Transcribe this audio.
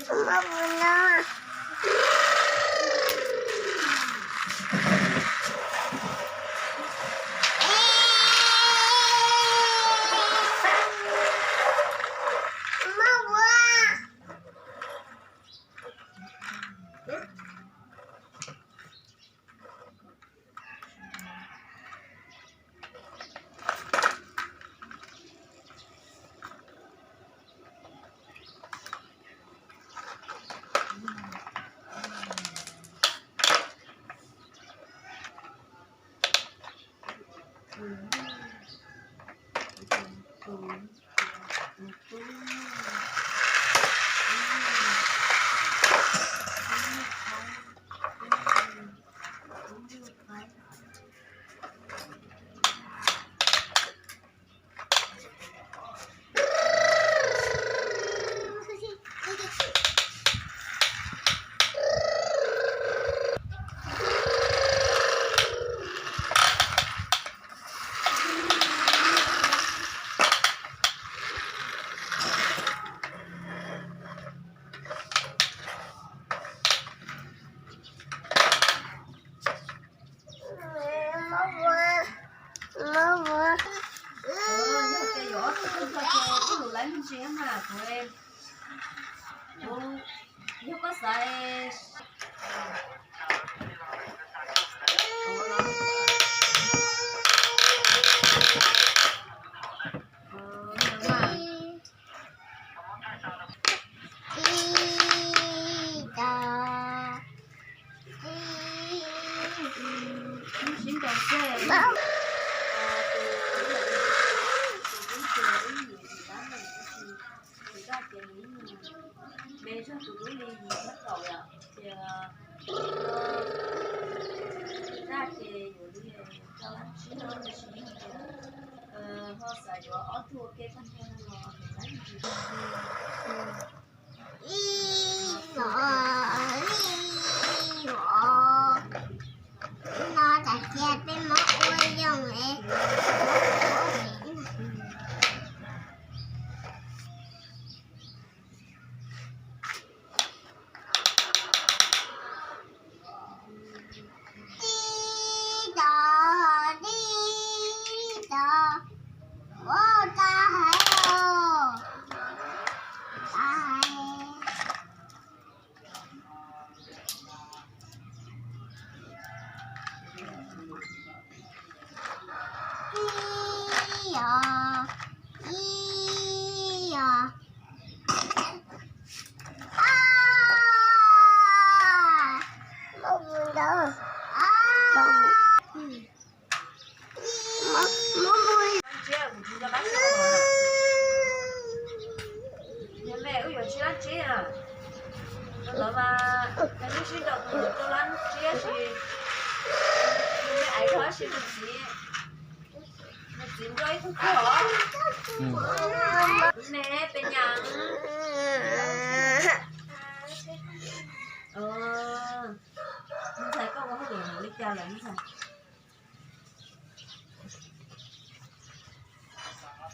Yog tias yuav ob tug koj nco ces ib lus laiv me ntsis mas kuv, kuv, yog koj xav Me zog tus lub li yim thab kaum yom, ces zaj ces yuav li cov lab tsib no, tab sis yog tias ho xav yuav ob tug ua ke tag nrho no los lab ntsis. Ib los, ib los, no tas kiag peb muab ua yoog es. Tib tog, tib tog, ua tag hais os, tag hais. Ib os, ib os. Ab, muab mus ntawd. Ab, muab mus. Yog me wb yuav tsib lab tsib na, ntawd mas yog lub sib nraus tus yuav rau lab tsib sis, me aiv rau tab sis tus txiv, tus txiv nrog ib tug kawg os. Ne pes nyas. Me ntxhais, koj ua hauj lwm mus li cas lawm me ntxhais?